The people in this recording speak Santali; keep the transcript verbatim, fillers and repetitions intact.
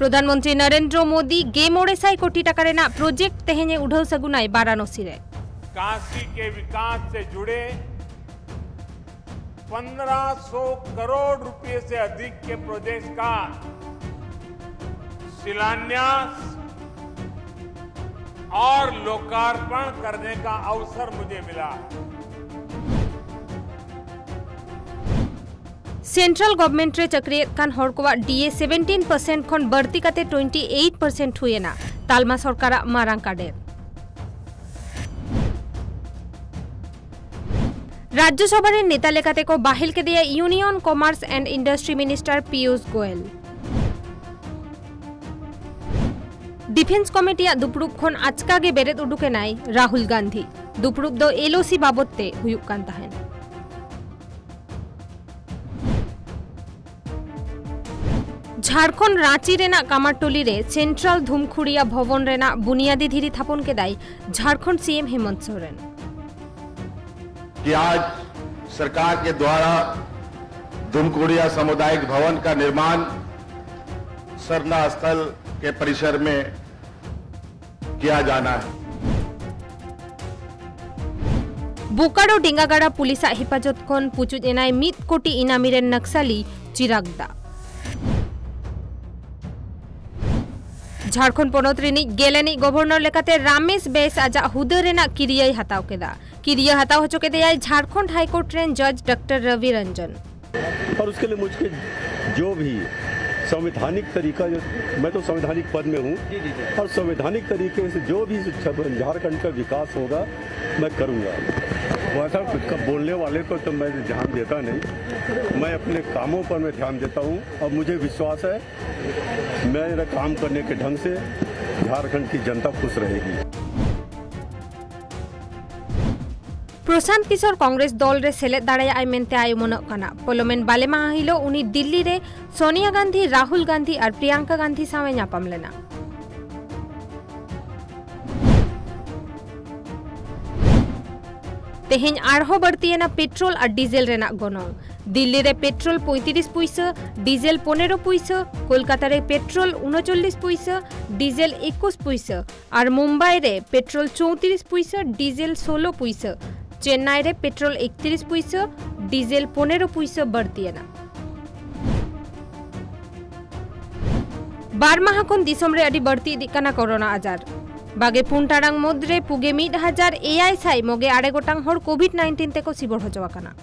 ᱯᱨᱚᱫᱷᱟᱱ ᱢᱚᱱᱛᱨᱤ ᱱᱚᱨᱮᱱᱫᱨᱚ ᱢᱳᱫᱤ ᱜᱮᱞ ᱢᱚᱬᱮ ᱥᱟᱭ ᱠᱳᱴᱤ ᱴᱟᱠᱟ ᱨᱮᱱᱟᱜ ᱯᱨᱚᱡᱮᱠᱴ ᱛᱮᱦᱮᱧ ᱮ ᱩᱰᱷᱟᱹᱣ ᱥᱟᱹᱜᱩᱱᱟᱭ ᱵᱟᱨᱟᱱᱚᱥᱤ ᱨᱮ᱾ काशी के विकास से जुड़े पन्द्रह सौ करोड़ रुपए से अधिक के प्रोजेक्ट का शिलान्यास और लोकार्पण करने का अवसर मुझे मिला है। सेंट्रल गवर्नमेंट ᱨᱮ ᱪᱟᱹᱠᱨᱤᱭᱮᱫ ᱠᱟᱱ ᱦᱚᱲ ᱠᱚᱣᱟᱜ ᱰᱤ ᱮ ᱥᱮᱵᱷᱮᱱᱴᱤᱱ ᱯᱟᱨᱥᱮᱱᱴ ᱠᱷᱚᱱ ᱵᱟᱹᱲᱛᱤ ᱠᱟᱛᱮ ᱴᱩᱭᱮᱱᱴᱤ ᱮᱭᱤᱴ ᱯᱟᱨᱥᱮᱱᱴ ᱦᱩᱭ ᱮᱱᱟ ᱛᱟᱞᱢᱟ ᱥᱚᱨᱠᱟᱨᱟᱜ ᱢᱟᱨᱟᱝ ᱠᱟᱰᱮᱨ᱾ ᱨᱟᱡᱽᱡᱚᱥᱚᱵᱷᱟ ᱨᱮᱱ ᱱᱮᱛᱟ ᱞᱮᱠᱟᱛᱮ ᱠᱚ ᱵᱟᱦᱮᱞ ᱠᱮᱫᱮᱭᱟ union commerce and industry minister Piyush Goyal. Defence ᱠᱚᱢᱤᱴᱤᱭᱟᱜ ᱫᱩᱯᱲᱩᱵ ᱠᱷᱚᱱ ᱟᱪᱠᱟ ᱜᱮ ᱵᱮᱨᱮᱫ ᱩᱰᱩᱠ ᱮᱱᱟᱭ ᱨᱟᱦᱩᱞ ᱜᱟᱱᱫᱷᱤ᱾ ᱫᱩᱯᱲᱩᱵ ᱫᱚ ᱮᱞ ᱳ ᱥᱤ ᱵᱟᱵᱚᱛ ᱛᱮ ᱦᱩᱭᱩᱜ ᱠᱟᱱ ᱛᱟᱦᱮᱸᱱ᱾ ᱡᱷᱟᱲᱠᱷᱚᱸᱰ ᱨᱟᱸᱪᱤ ᱨᱮᱱᱟᱜ ᱠᱟᱢᱟᱨᱴᱚᱞᱤ ᱨᱮ ᱥᱮᱱᱴᱨᱟᱞ ᱫᱷᱩᱢᱠᱷᱩᱲᱤᱭᱟ ᱵᱷᱚᱵᱚᱱ ᱨᱮᱱᱟᱜ ᱵᱩᱱᱤᱭᱟᱫᱤ ᱫᱷᱤᱨᱤ ᱛᱷᱟᱯᱚᱱ ᱠᱮᱫᱟᱭ ᱡᱷᱟᱲᱠᱷᱚᱸᱰ ᱥᱤ ᱮᱢ ᱦᱮᱢᱚᱱᱛ ᱥᱚᱨᱮᱱ᱾ कि आज सरकार के द्वारा धुमकुड़िया सामुदायिक भवन का निर्माण सरना स्थल के परिसर में किया जाना है। ᱵᱳᱠᱟᱨᱳ ᱰᱮᱸᱜᱟᱜᱟᱲᱟ ᱯᱩᱞᱤᱥᱟᱜ ᱦᱮᱯᱟᱡᱚᱛ ᱠᱷᱚᱱ ᱯᱩᱪᱩᱡ ᱮᱱᱟᱭ ᱢᱤᱫ ᱠᱳᱴᱤ ᱤᱱᱟᱢᱤ ᱨᱮᱱ ᱱᱟᱠᱥᱟᱞᱤ ᱪᱤᱨᱟᱜᱽ ᱫᱟ᱾ ᱡᱷᱟᱲᱠᱷᱚᱸᱰ ᱯᱚᱱᱚᱛ ᱨᱤᱱᱤᱡ ᱜᱮᱞ ᱟᱹᱱᱤᱡ ᱜᱚᱵᱷᱚᱨᱱᱚᱨ ᱞᱮᱠᱟᱛᱮ ᱨᱟᱢᱮᱥ ᱵᱮᱥ ᱟᱡᱟᱜ ᱦᱩᱫᱟᱹ ᱨᱮᱱᱟᱜ ᱠᱤᱨᱤᱭᱟᱹᱭ ᱦᱟᱛᱟᱣ ᱠᱮᱫᱟ᱾ ᱠᱤᱨᱤᱭᱟᱹ ᱦᱟᱛᱟᱣ ᱦᱚᱪᱚ ᱠᱮᱫᱮᱭᱟᱭ ᱡᱷᱟᱲᱠᱷᱚᱸᱰ ᱦᱟᱭ ᱠᱳᱨᱴ ᱨᱮᱱ ᱡᱟᱡᱽ ᱰᱟᱠᱛᱟᱨ ᱨᱚᱵᱤ ᱨᱚᱧᱡᱚᱱ᱾ और उसके लिए मुझके जो भी संवैधानिक तरीका, जो, मैं तो संवैधानिक पद में हूँ, और संवैधानिक तरीके से जो भी झारखंड का विकास होगा, मैं करूँगा। वैसा कुछ का बोलने वाले को तो मैं ध्यान देता नहीं, मैं अपने कामों पर मैं ध्यान देता हूँ और मुझे विश्वास है, मेरा काम करने के ढंग से झारखंड की जनता खुश रहेगी। ᱯᱨᱚᱥᱟᱱᱛ ᱠᱤᱥᱳᱨ ᱠᱚᱝᱜᱨᱮᱥ ᱫᱚᱞ ᱨᱮ ᱥᱮᱞᱮᱫ ᱫᱟᱲᱮᱭᱟᱜᱼᱟᱭ ᱢᱮᱱᱛᱮ ᱟᱭ ᱩᱢᱟᱹᱱᱚᱜ ᱠᱟᱱᱟ᱾ ᱯᱚᱞᱚᱢᱮᱱ ᱵᱟᱞᱮ ᱢᱟᱦᱟ ᱦᱤᱞᱳᱜ ᱩᱱᱤ ᱫᱤᱞᱞᱤ ᱨᱮ ᱥᱳᱱᱤᱭᱟ ᱜᱟᱱᱫᱷᱤ, ᱨᱟᱦᱩᱞ ᱜᱟᱱᱫᱷᱤ ᱟᱨ ᱯᱨᱤᱭᱟᱝᱠᱟ ᱜᱟᱱᱫᱷᱤ ᱥᱟᱶ ᱮ ᱧᱟᱯᱟᱢ ᱞᱮᱱᱟ᱾ ᱛᱮᱦᱮᱧ ᱟᱨᱦᱚᱸ ᱵᱟᱹᱲᱛᱤᱭᱮᱱᱟ ᱯᱮᱴᱨᱳᱞ ᱟᱨ ᱰᱤᱡᱮᱞ ᱨᱮᱱᱟᱜ ᱜᱚᱱᱚᱝ᱾ ᱫᱤᱞᱞᱤ ᱨᱮ ᱯᱮᱴᱨᱳᱞ ᱯᱚᱸᱭᱛᱨᱤᱥ ᱯᱩᱭᱥᱟᱹ, ᱰᱤᱡᱮᱞ ᱯᱚᱱᱮᱨᱚ ᱯᱩᱭᱥᱟᱹ, ᱠᱳᱞᱠᱟᱛᱟ ᱨᱮ ᱯᱮᱴᱨᱳᱞ ᱩᱱᱚᱪᱚᱞᱞᱤᱥ ᱯᱩᱭᱥᱟᱹ, ᱰᱤᱡᱮᱞ ᱮᱠᱩᱥ ᱯᱩᱭᱥᱟᱹ ᱟᱨ ᱢᱩᱢᱵᱟᱭ ᱨᱮ ᱯᱮᱴᱨᱳᱞ ᱪᱳᱭᱛᱨᱤᱥ ᱯᱩᱭᱥᱟᱹ, ᱰᱤᱡᱮᱞ ᱥᱳᱞᱳ ᱯᱩᱭᱥᱟᱹ, ᱪᱮᱱᱱᱟᱭ ᱨᱮ ᱯᱮᱴᱨᱳᱞ ᱮᱠᱛᱨᱤᱥ ᱯᱩᱭᱥᱟᱹ, ᱰᱤᱡᱮᱞ ᱯᱚᱱᱮᱨᱚ ᱯᱩᱭᱥᱟᱹ ᱵᱟᱹᱲᱛᱤᱭᱮᱱᱟ᱾ ᱵᱟᱨ ᱢᱟᱦᱟ ᱠᱷᱚᱱ ᱫᱤᱥᱚᱢ ᱨᱮ ᱟᱹᱰᱤ ᱵᱟᱹᱲᱛᱤ ᱤᱫᱤᱜ ᱠᱟᱱᱟ ᱠᱳᱨᱳᱱᱟ ᱟᱡᱟᱨ᱾ ᱵᱟᱜᱮ ᱯᱩᱱ ᱴᱟᱲᱟᱝ ᱢᱩᱫᱽᱨᱮ ᱯᱩᱜᱮ ᱢᱤᱫ ᱦᱟᱡᱟᱨ ᱮᱭᱟᱭ ᱥᱟᱭ ᱢᱚᱜᱮ ᱟᱨᱮ ᱜᱚᱴᱟᱝ ᱦᱚᱲ ᱠᱳᱵᱷᱤᱰ ᱱᱟᱭᱤᱱᱴᱤᱱ ᱛᱮᱠᱚ ᱥᱤᱵᱚᱲ ᱦᱚᱪᱚ ᱟᱠᱟᱱᱟ᱾